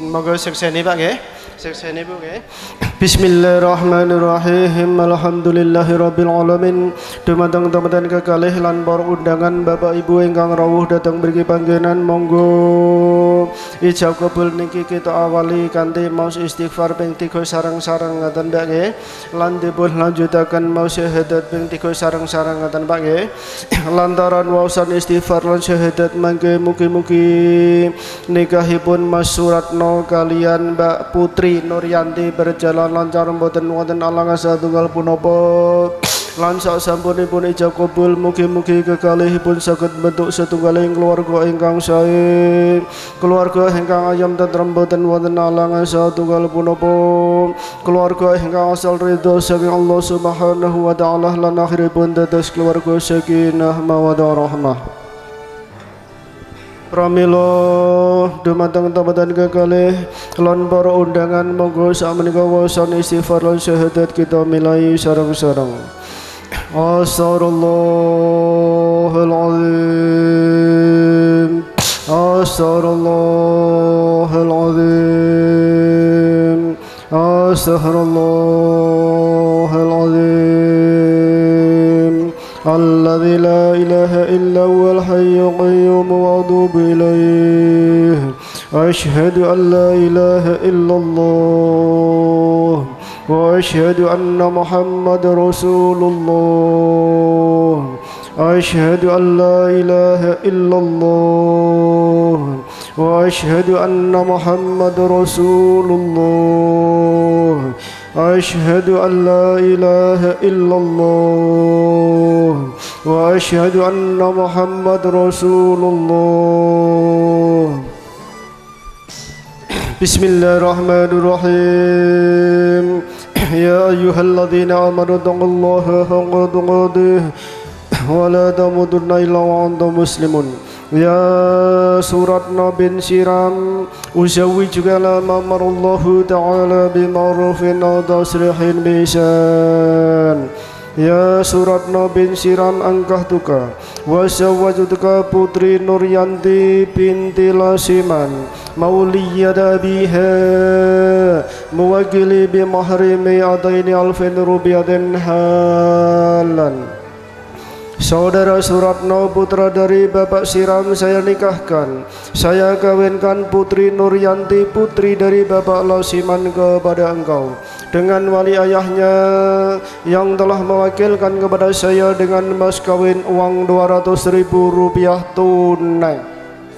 Monggo sekseni Pak nggih. Sekseni Bu nggih. Bismillahirrahmanirrahim. Alhamdulillahirabbil alamin. Dumateng teman-teman kekalih lan para undangan Bapak Ibu ingkang rawuh dhateng mriki panggenan, monggo ijab kabul niki kita awali kanthi maos istighfar ping 3 sareng-sareng ngaten Pak nggih. Lan dipun lanjutaken maos syahadat ping 3 sareng-sareng ngaten Pak nggih. Lantaran waosan istighfar lan syahadat mangke mugi-mugi nikahipun Mas Suratno kalian Mbak Putri Nuryanti berjalan lancar mboten wonten alangan satunggal punapa. Lan sasampunipun ijab kabul mugi-mugi kekalihipun saged bentuk setunggaling keluarga ingkang sae, keluarga ingkang ayem tentrem mboten wonten alangan satunggal punapa, keluarga ingkang asal ridho saking Allah Subhanahu wa taala lan akhiripun dados keluarga sakinah mawaddah rahmah. Pramila dumateng teman-teman kekalih lan para undangan, monggo sakmenika waosan istighfar lan syahadat kita milai sareng-sareng. Astaghfirullahal azim, astaghfirullahal azim, astaghfirullahal azim. الذي لا إله إلا هو الحي القيوم وأتوب إليه. أشهد أن لا إله إلا الله وأشهد أن محمد رسول الله. أشهد أن لا إله إلا الله وأشهد أن محمد رسول الله. أشهد أن لا إله إلا الله وأشهد أن محمد رسول الله. بسم الله الرحمن الرحيم. يا أيها الذين آمنوا اتقوا الله حق تقاته ولا تموتن إلا وأنتم مسلمون. Ya Suratno bin Siram, uzawijuka lama amarallahu ta'ala bima'rufin aw tasrihin bisan. Ya Suratno bin Siram, angkahtuka wa zawwajutuka Putri Nuryanti binti Lasiman mauliyata biha muwakili bimahrimi adaini alfin rubiyatin halan. Saudara Suratno putra dari Bapak Siram saya nikahkan, saya kawinkan Putri Nuryanti putri dari Bapak Lasiman kepada engkau dengan wali ayahnya yang telah mewakilkan kepada saya dengan mas kawin uang 200.000 rupiah tunai.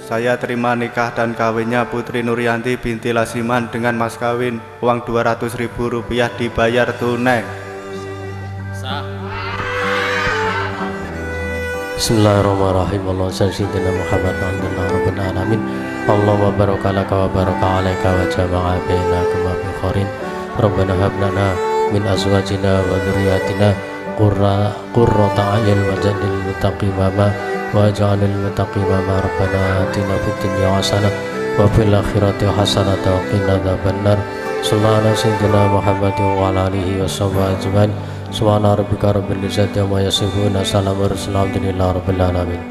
Saya terima nikah dan kawinnya Putri Nuryanti binti Lasiman dengan mas kawin uang 200.000 rupiah dibayar tunai. Sah. Bismillahirrahmanirrahim. Allahumma shalli ala Muhammad wa ala rabbil alamin. Allahumma barik laka wa barik alaika wa jama'a bainakuma bi khairin. Rabbana hab lana min azwajina wa dzurriyyatina qurrata a'yun waj'alna lil muttaqina imama waj'alna lil muttaqina imama. Rabbana atina fid dunya hasanah wa fil akhirati hasanah wa qina adzabannar. Sallallahu ala sayyidina Muhammad wa ala alihi washabbihi ajmain. Subhana rabbika rabbil izzati amma yasifun, salamun alhamdulillahi rabbil alamin.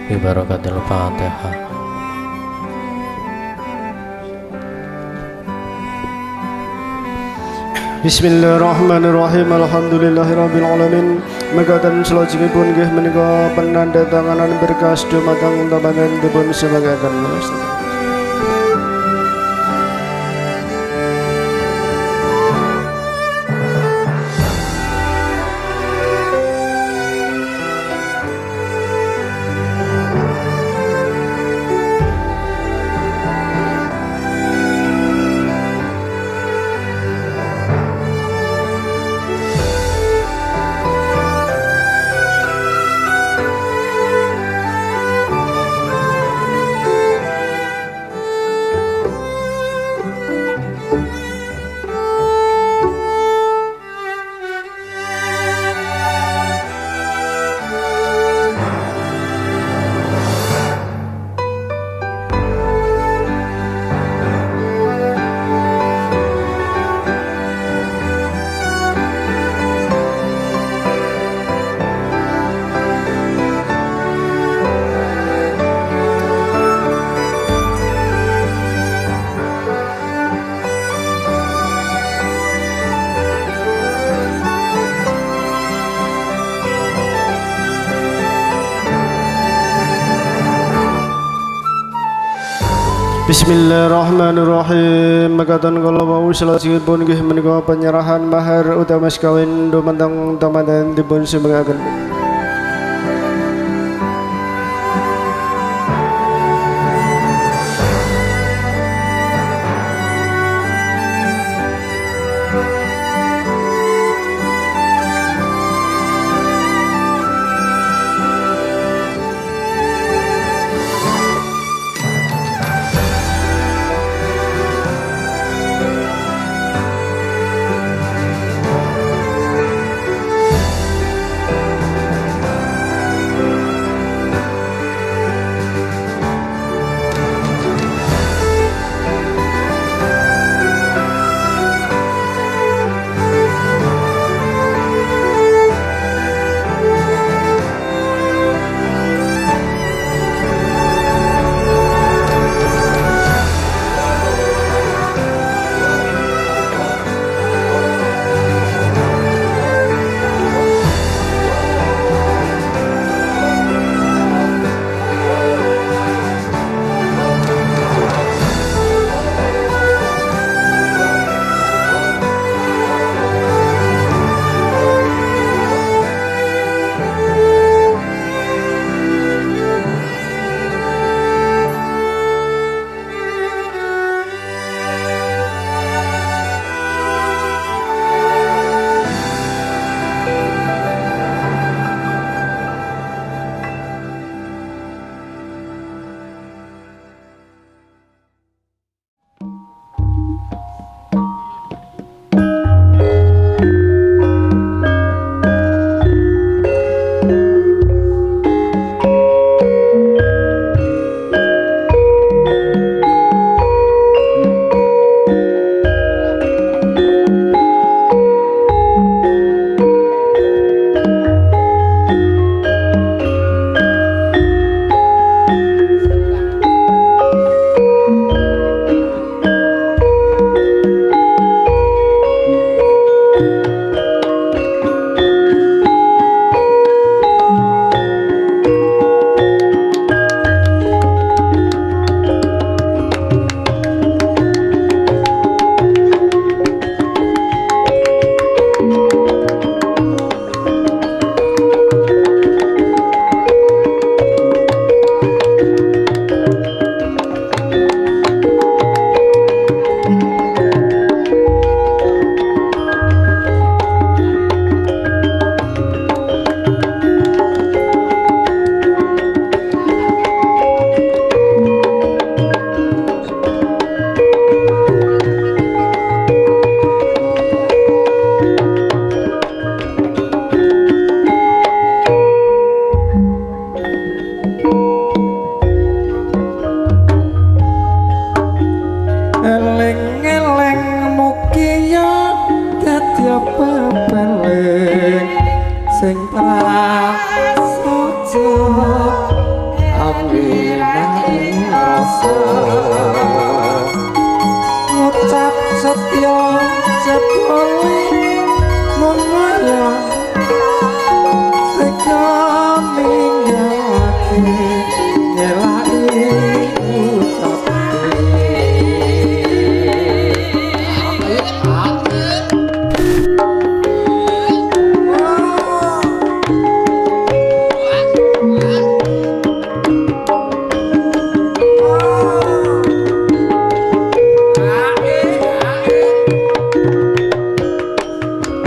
Bi barakatil Fatihah. Bismillahirrahmanirrahim. Alhamdulillahirabbil alamin. Mekaten salajengipun nggih menika penandatanganan berkas dumateng teman-teman dipun sebagaken. Bismillahirrahmanirrahim. Mekaten kala wau salajengipun nggih menika penyerahan mahar utawa mas kawin dumateng temanten dipun sumengaken.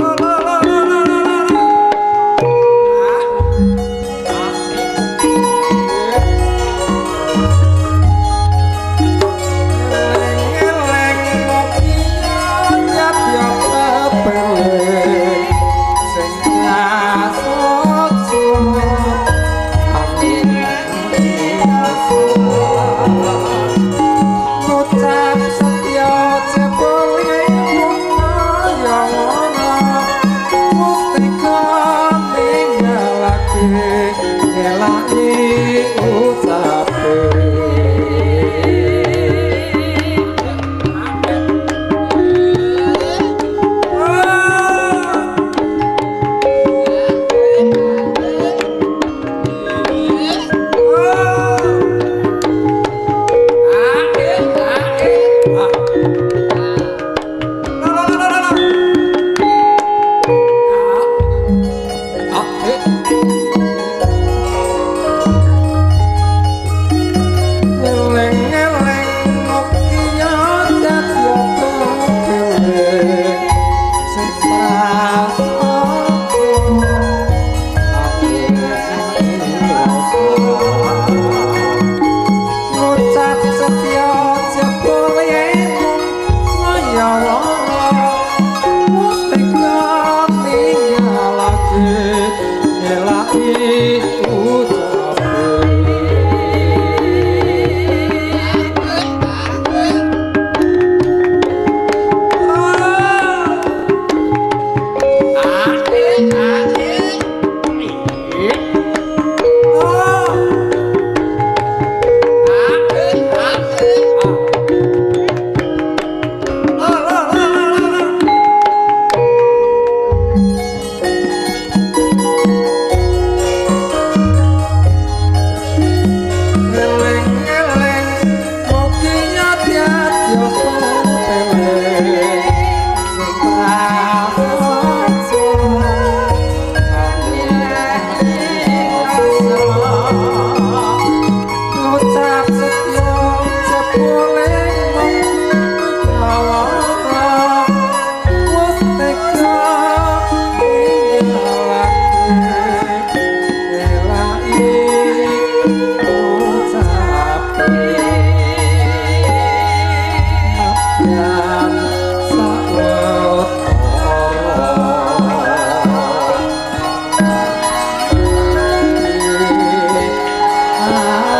La la la la la.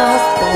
Asta.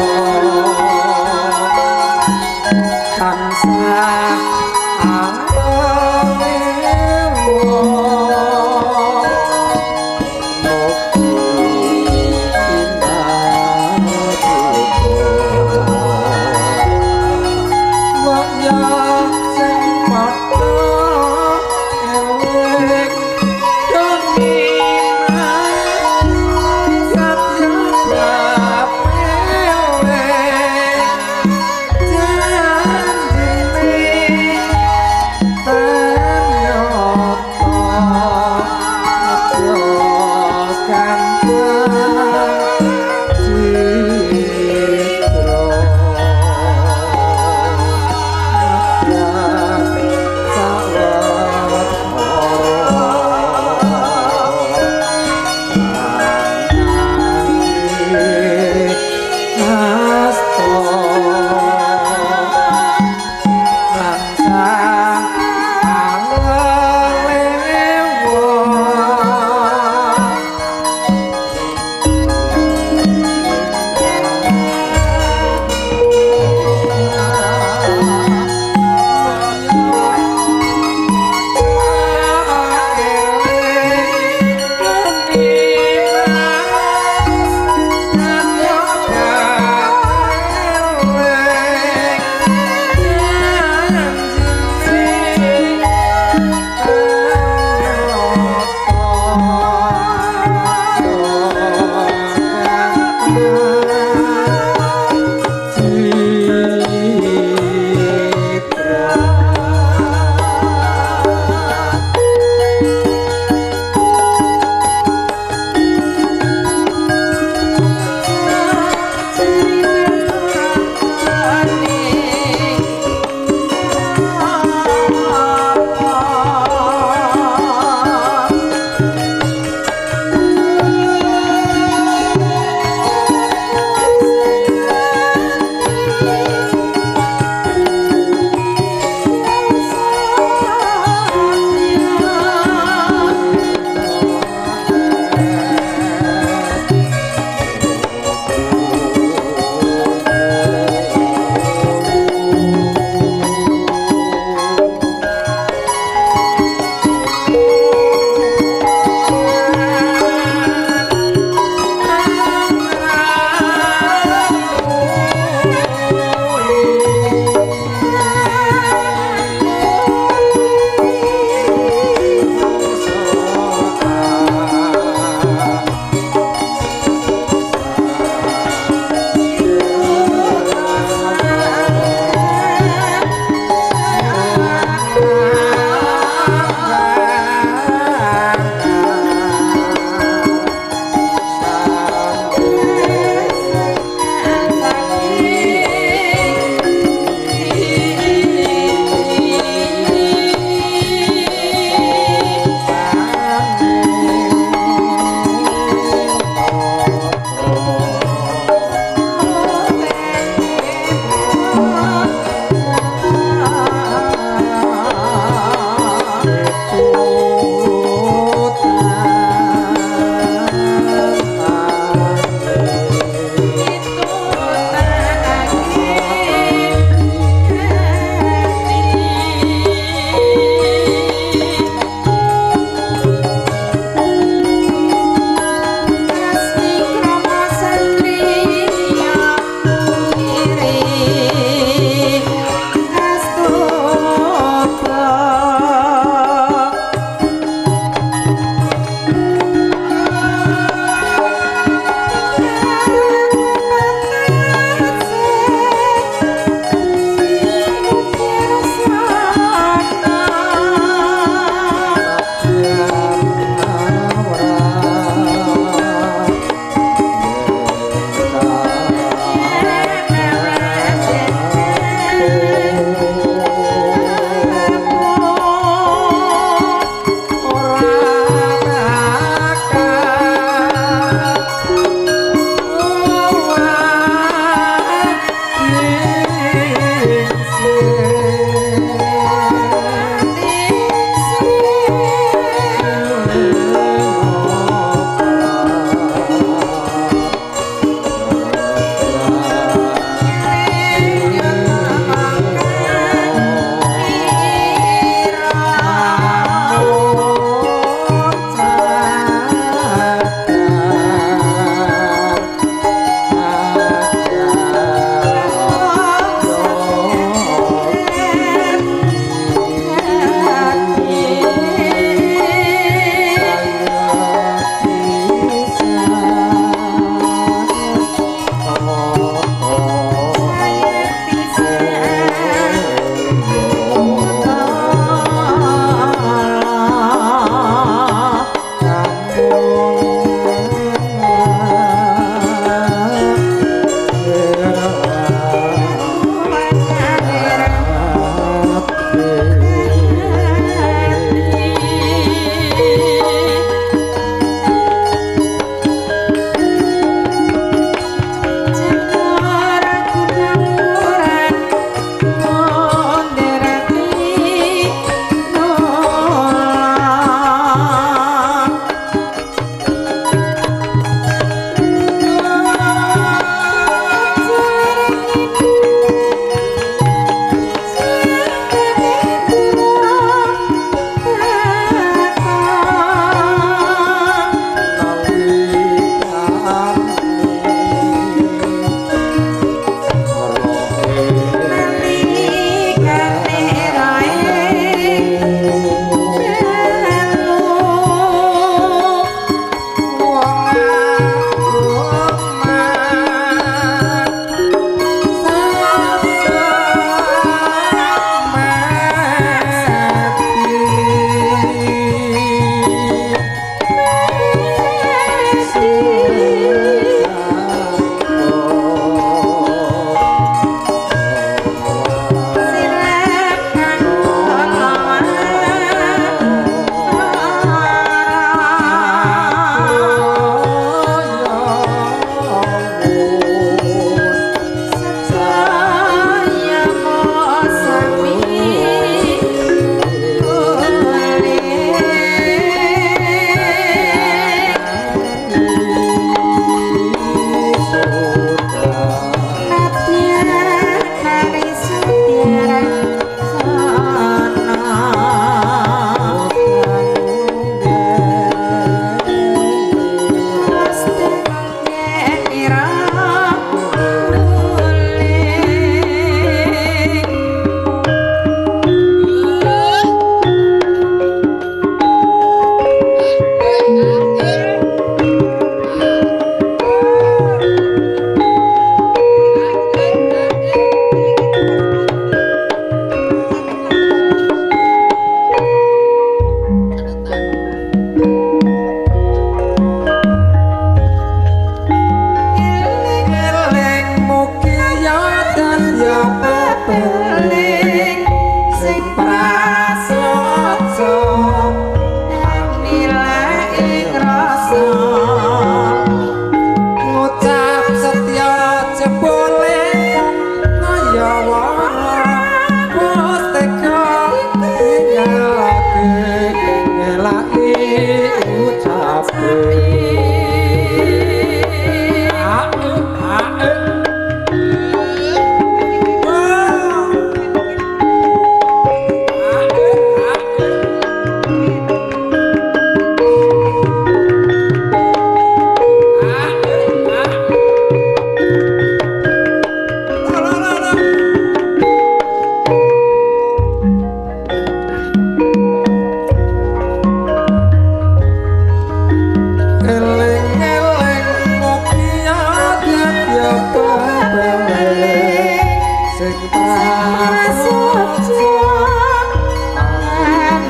prasaja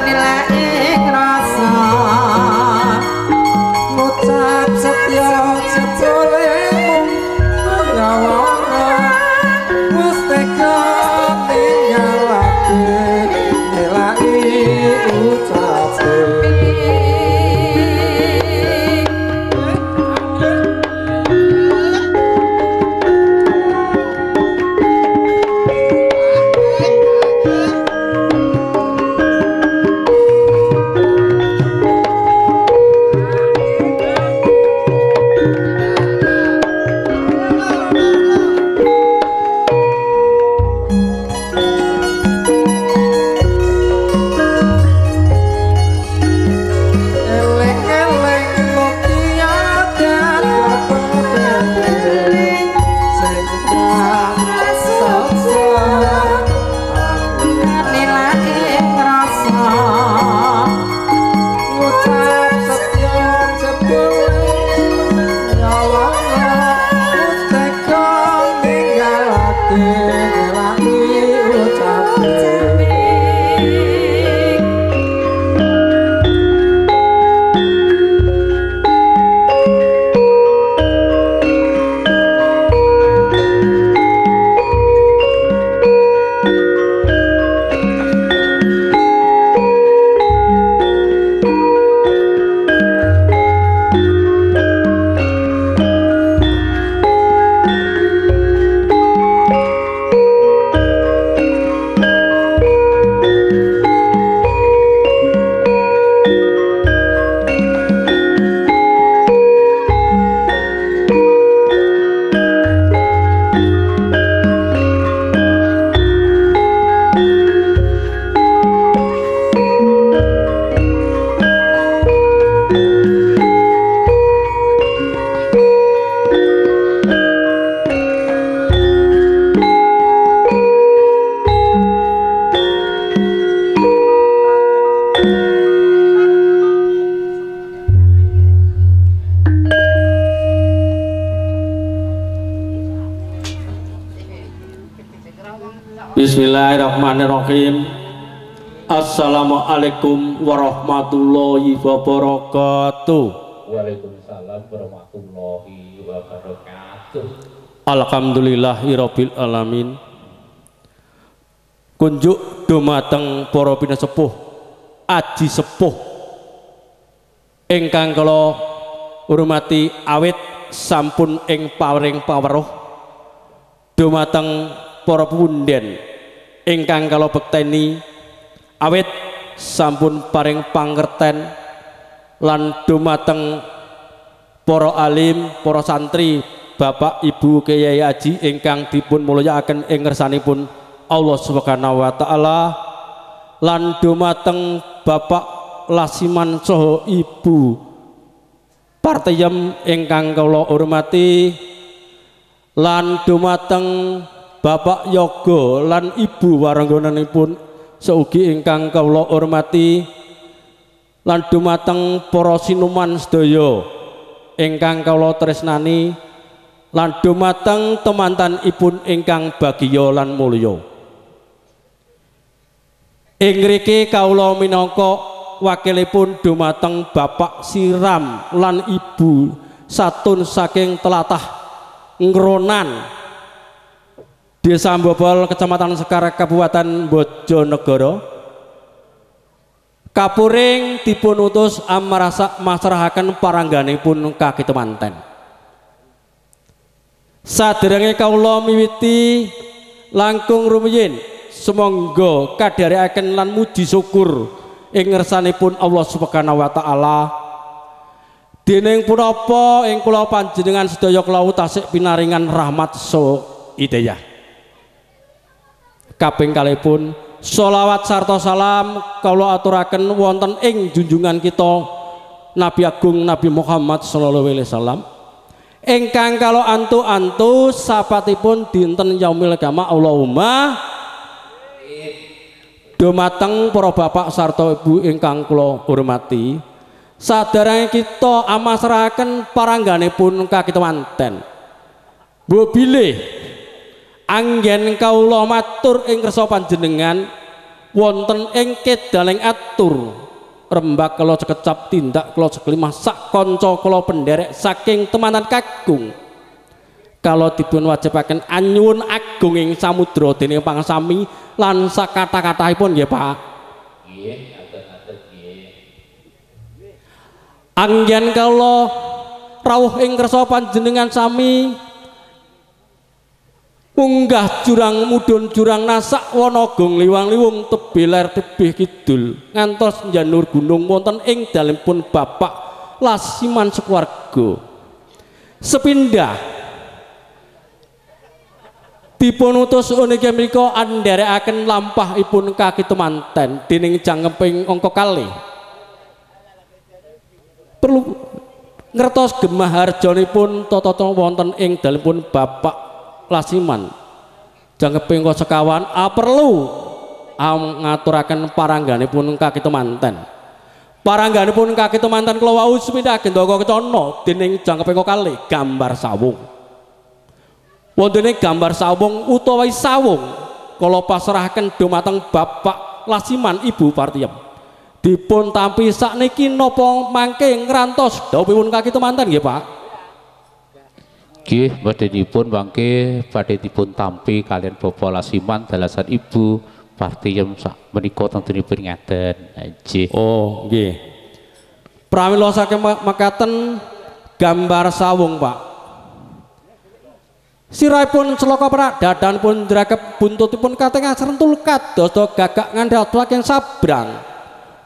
nilai rasa ngucap setya jebule mung nyawara wis tega ninggalake nilai ucape. Bismillahirrahmanirrahim. Assalamualaikum warahmatullahi wabarakatuh. Waalaikumsalam warahmatullahi wabarakatuh. Alhamdulillahirabbil alamin. Kunjuk dumateng para pinasepuh, aji sepuh ingkang kula hormati awit sampun ing paring paweruh, dumateng para punden ingkang kala bekteni awit sampun paring pangerten, lan dumateng para alim, para santri, bapak ibu kyai haji ingkang dipun mulyakaken ing ngersanipun Allah Subhanahu wa taala, lan dumateng bapak Lasiman saha ibu Partiyem ingkang kula hormati, lan dumateng Bapak Yoga lan Ibu waranggonanipun seugi ingkang kawula hormati, lan dumateng para sinuman sedaya ingkang kawula tresnani, lan dumateng temantanipun ingkang bagya lan mulya. Ing ngriki kawula minangka wakilipun dumateng Bapak Siram lan Ibu Satun saking telatah Ngronan, Desa Bobol, Kecamatan Sekar, Kabupaten Bojonegoro, kapuring dipun utus amarasa masrahaken parangganipun kakitemanten. Saderenge kawula miwiti langkung rumiyin, sumangga kadherekaken lan muji syukur ing ngersanipun Allah Subhanahu wa taala. Dening punapa ing kula panjenengan sedaya kula tasik pinaringan rahmat saha hidayah. Kaping kalihipun sholawat sarta salam kawula aturaken wonten ing junjungan kita Nabi Agung Nabi Muhammad sallallahu alaihi wasallam ingkang kala antu-antu sapatipun dinten yaumil qiyamah. Allahumma dumateng para bapak sarta ibu ingkang kula hormati, sadarange kita amasrahaken parangganipun kakitemanten. Mbok bilih Anggen kawula matur ing kersa panjenengan wonten ing kedaling atur rembak kala cekecap tindak kala sekelimah sak kanca kala penderek saking temanan kakung. Kala dipun wajibaken anyuwun agung ing samudra dening pangsami lan sakathah-kathahipun nggih Pak. Nggih, ngaten-ngaten nggih. Anggen kala rawuh ing kersa panjenengan sami munggah jurang mudhun jurang nasak wana gong liwang-liwung tebih ler tebih kidul ngantos njanur gunung wonten ing dalemipun Bapak Lasiman sekeluarga. Sepindah dipun utus uniki menika andherekaken lampahipun kaki temanten dening jangkeping angka kalih. Perlu ngertos gemah harjanipun tata wonten ing dalemipun Bapak Lasiman jangkeping angka sekawan perlu ngaturaken parangganipun kaki temanten. Parangganipun kaki temanten kula wau sepindah gendaka kecana dening jangkeping angka kalih gambar sawung. Wontene gambar sawung utawi sawung kala pasrahaken dumateng Bapak Lasiman Ibu Partiem. Dipun tampi sakniki napa mangke ngrantos dhawuhipun kaki temanten nggih Pak? Nggih, badhenipun mangke badhe dipun tampi kalian Bapak Lasiman dalasan Ibu Partiem sak menika tentunipun ngaten. Nggih. Oh, nggih. Pramila saking mekaten gambar sawung, Pak. Sirahipun celaka perak, dadanipun drakep, buntutipun katengah srentul kados gagak ngandhap saking sabrang.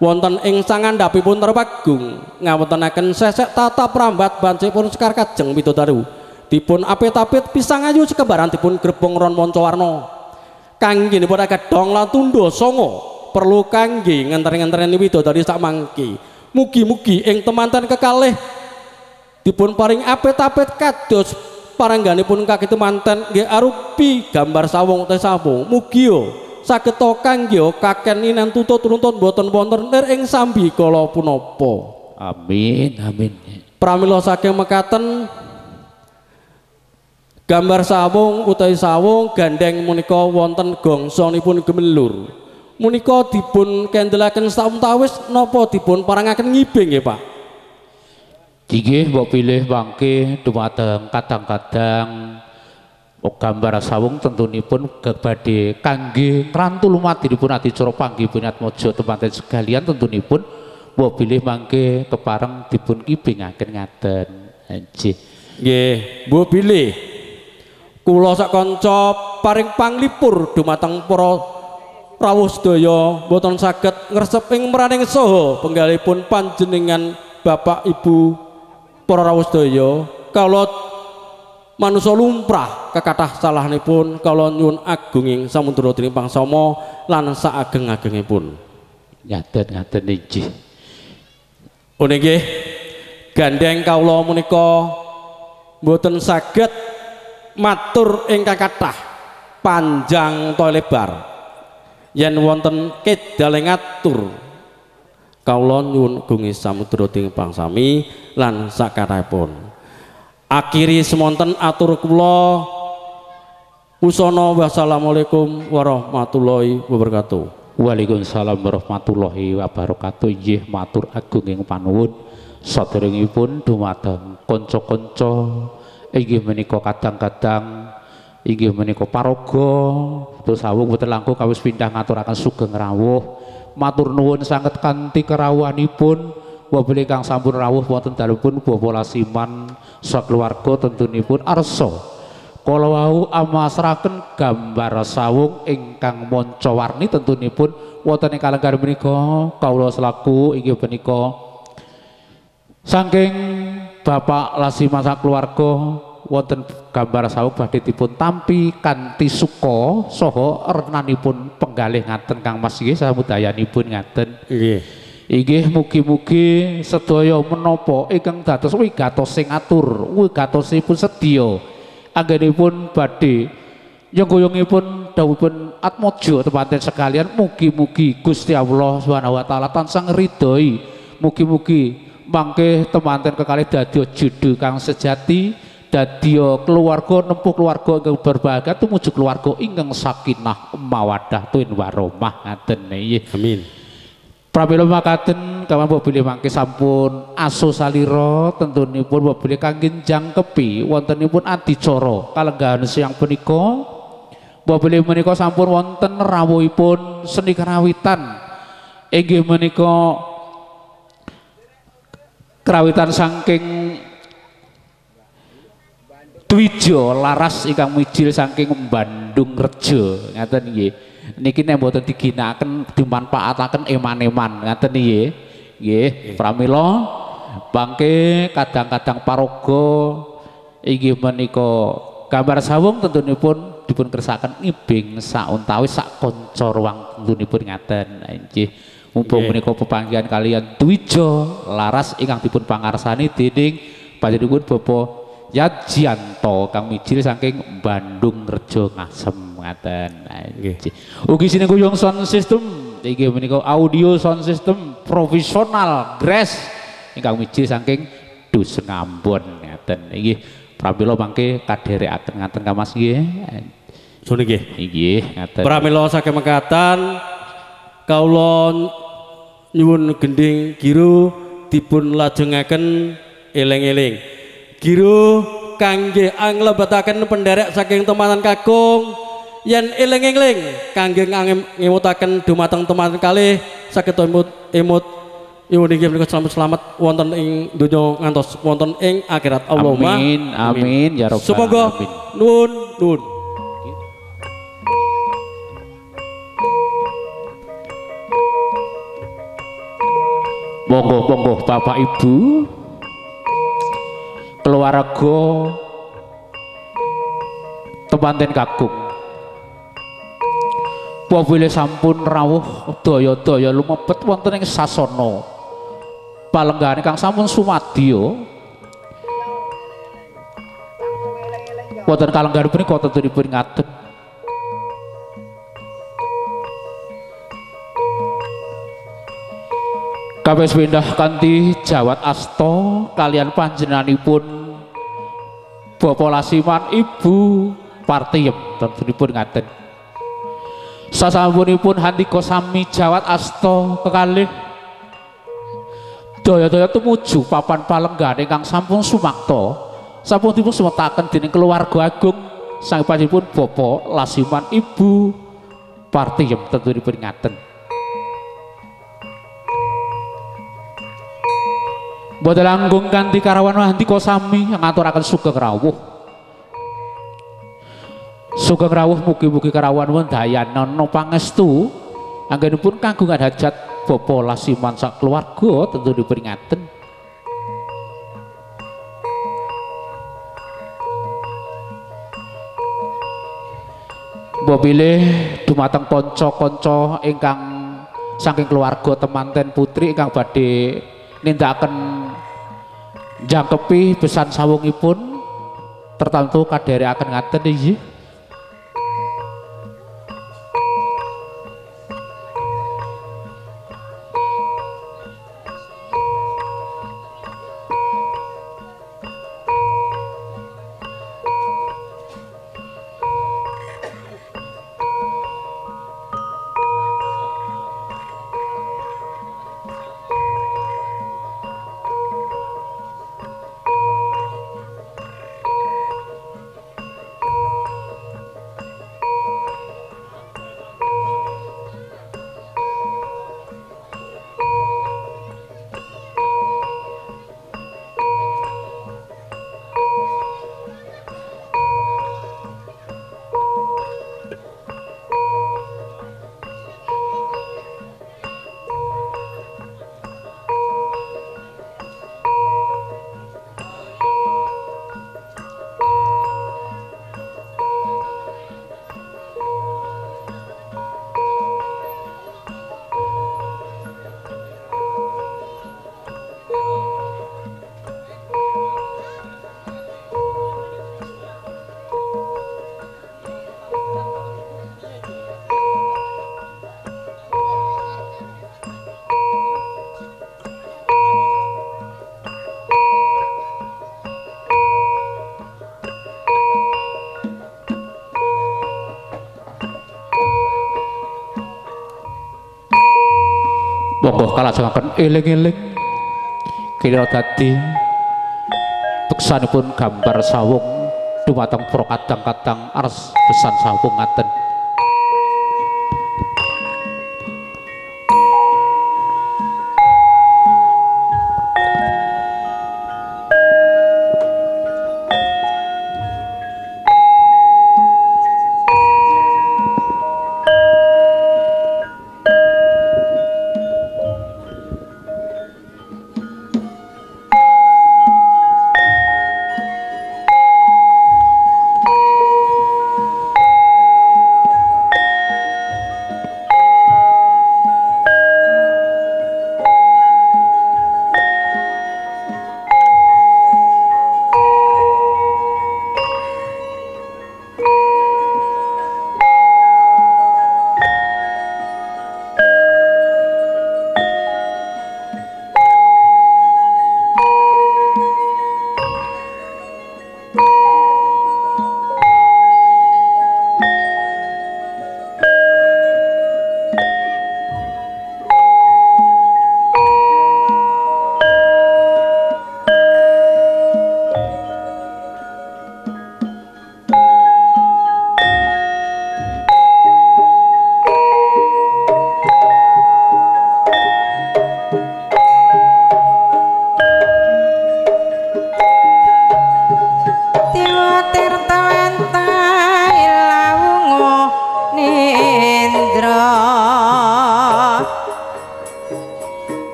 Wonten ing sangandhapipun Tarpagung ngawontenaken sesek tatap rambat bancipun sekar kajeng midodaru. Dipun apit-apit pisang ayu sekembaran dipun grebong ron manca warna. Kanggenipun gedhong lan tundha sanga perlu kangge ngenter-ngentereni widodari sak mangke. Mugi-mugi ing temanten kekalih dipun paring apit-apit kados parangganipun kaki temanten nggih arupi gambar sawung utawi sawung. Mugi saged kangge kaken inantutut runtut boten wonten lir ing sambi kala punapa. Amin amin. Pramila saking mekaten gambar sawung utawi sawung gandeng menika wonten gongsanipun gemelur. Menika dipun kendelaken sawetawis napa dipun parangaken ngibing nggih Pak? Nggih, mbok pilih mangke dumateng kadang-kadang gambar sawung tentunipun badhe kangge ngrantu lumatinipun adicara panggihipun Atmaja temanten sekalian tentunipun mbok pilih mangke kepareng dipun kibingaken ngaten. Nggih. Nggih, mbok pilih kula sak kanca paring panglipur dumateng para rawuh sedaya mboten saged ngresep ing meraning saha penggalipun panjenengan Bapak Ibu para rawuh sedaya kala manusa lumrah kekathah salahanipun kala nyuwun agunging samudra dening pangsama lan saageng-agengipun. Ngaten-ngaten nggih. Oh nggih, gandeng kawula menika mboten saged matur ingkang kathah panjang ta lebar yen wonten kedale ngatur kawula nyuwun agungi samudra dening pangsami lan sakathahipun. Akhiri semonten atur kula pusana wassalamualaikum warahmatullahi wabarakatuh. Waalaikumsalam warahmatullahi wabarakatuh. Nggih matur agung ing panuwun saderengipun dumateng kanca-kanca inggih menika kadang-kadang inggih menika paraga terus sawung boten langkung kawis pindah ngaturaken sugeng rawuh. Matur nuwun sanget kanthi kerawuhanipun wabile kang sampun rawuh wonten dalupun Bapak Lasiman sakeluarga tentunipun arsa kala wau amasraken gambar sawung ingkang manca warni tentunipun wonten ing kalenggar menika kawula selaku inggih punika saking Bapak Lasiman sakeluarga wonten gambar sawung badhe dipun tampi kanthi suka saha renanipun penggalih ngaten Kang Mas nggih samudayanipun ngaten. Nggih. Inggih mugi-mugi sedaya menapa ingkang dados wigatos sing atur wigatosipun sedya anggenipun badhe nyengkuyungipun dawuhipun Atmaja temanten sekalian mugi-mugi Gusti Allah Subhanahu wa taala tansah ngridhoi mugi-mugi mangke temanten kekalih dadi judhu kang sejati dadiya keluarga nempuh keluarga ingkang berbahagia tumuju keluarga ingkang sakinah mawaddah tuwin warahmah ngaten nggih. Amin. Pramila makaten kawan mbok bilih mangke sampun aso salira tentunipun mbok bilih kangge jangkepi wontenipun adicara kalenggahan siang punika mbok bilih menika sampun wonten rawuhipun seni karawitan inggih menika karawitan saking Dwijo Laras ingkang mijil saking Bandung Rejo ngaten nggih. Niki nek mboten diginakaken dimanfaataken eman-eman ngaten nggih. Nggih, pramila bangke kadang-kadang paraga inggih menika gambar sawung tentunipun dipun kersakaken ngibing sauntawis sak kanca ruang tentunipun ngaten. Nggih. Mumpung menika pepanggihan kalian Dwijo Laras ingkang dipun pangarsani dening panjenenganipun Bapak Yajianto kang mijil saking Bandung Rejo Ngasem ngaten. Nggih. Ugi sinengkuyung sound system inggih menika audio sound system profesional Grace ingkang mijil saking Dusun Ambon ngaten. Nggih. Pramila mangke kadherekaken ngaten Kang Mas nggih. Sun nggih. Nggih ngaten. Pramila saking mekaten kawula nyuwun gending giru dipun lajengaken eling-eling. Giru kangge anglebetaken penderek saking temanten kakung yen eling-eling kangge ngemutaken dumateng temanten kalih saged emut nyuwun inggih menika selamat-selamat wonten ing donya ngantos wonten ing akhirat. Allahumma amin amin ya rabbal alamin. Semoga nuwun nuwun. Monggo monggo Bapak Ibu keluarga temanten kakung apabila sampun rawuh daya-daya lumebet wonten ing sasana palenggahan ingkang sampun sumadya wonten kalenggahan punika tentunipun ngaten. Kabeh sepindah kanthi jawat asta kalian panjenenganipun Bapak Lasiman Ibu Partiyem tentunipun ngaten. Sasampunipun handika sami jawat asta kekalih daya-daya tumuju papan palenggahan ingkang sampun sumakta sampun dipun sumetaken dening keluarga agung sang panjenenganipun Bapak Lasiman Ibu Partiyem tentunipun ngaten. Mboten langkung kanthi karawan handika sami ngaturaken sugeng rawuh. Sugeng rawuh mugi-mugi karawan wendayanana pangestu anggenipun kagungan hajat Bapak Lasiman sak keluarga tentu diperingaten. Mbok bilih dumateng kanca-kanca ingkang saking keluarga temanten putri ingkang badhe nindakaken jangkepi besan sawungipun tertentu kadherekaken ngaten nggih. Monggo kalajengaken eling-eling kira dadi beksanipun gambar sawung dumateng para kadang-kadang ars besan sawung ngaten.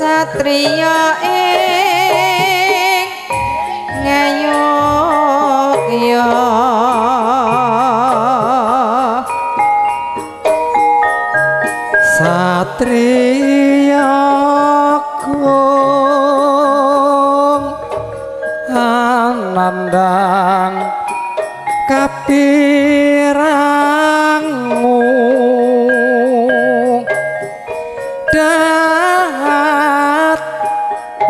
Satriya ing Ngayogya Satriya kung anandang kapirangu dahat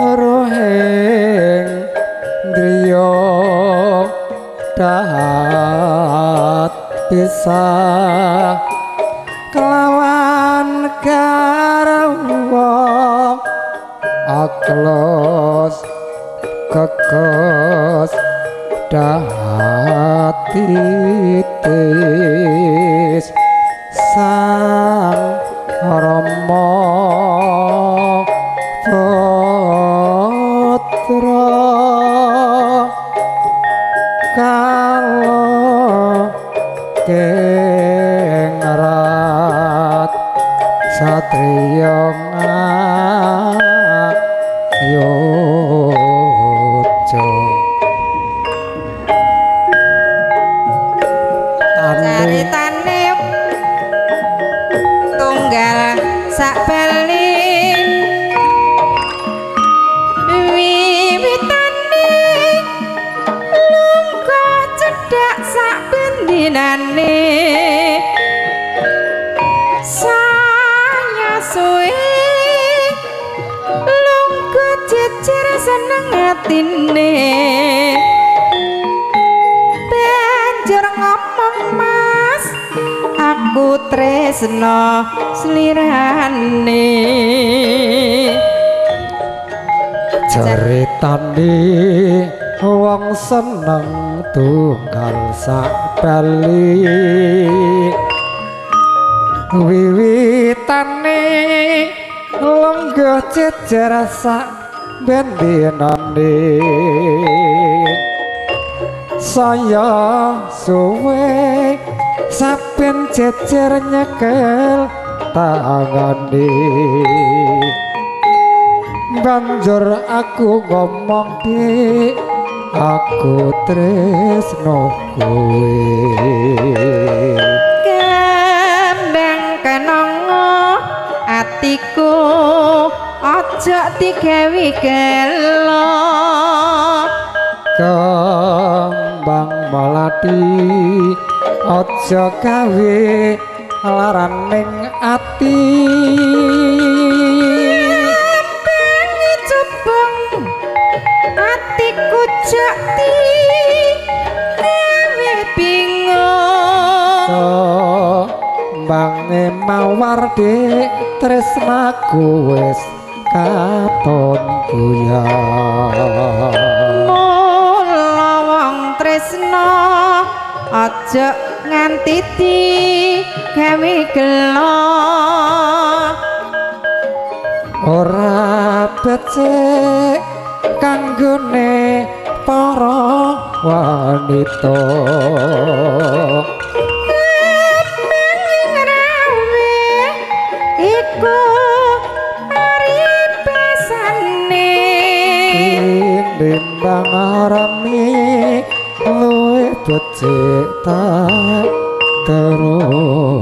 rohing driya dahat bisa kelawan garwa aklos kekes dahat titis sang Rama Putra kala kengrat satriya ngayogya. Caritane tunggal sak bali wiwitane lungguh cedhak sak bendinane saya suwe lungguh jejer seneng atine banjur ngomong mas aku tresno slirane. Ceritane Wong seneng tunggal sak bali wiwitane lenggah jejer sak bendinane saya suwe saben jejer nyekel tangane banjur aku ngomong dik aku tresno kowe. Kembang kenanga atiku aja digawe gelo. Kembang melati aja gawe laraning ati. Atiku jak digawe bingung. Kembange mawar dik tresnaku wis katon buyar. Mula wong tresna aja nganti digawe gelo. Ora becik kanggone para wanita. Kembang rawe iku paribasane. Tinimbang rame luwih becik tak teruske.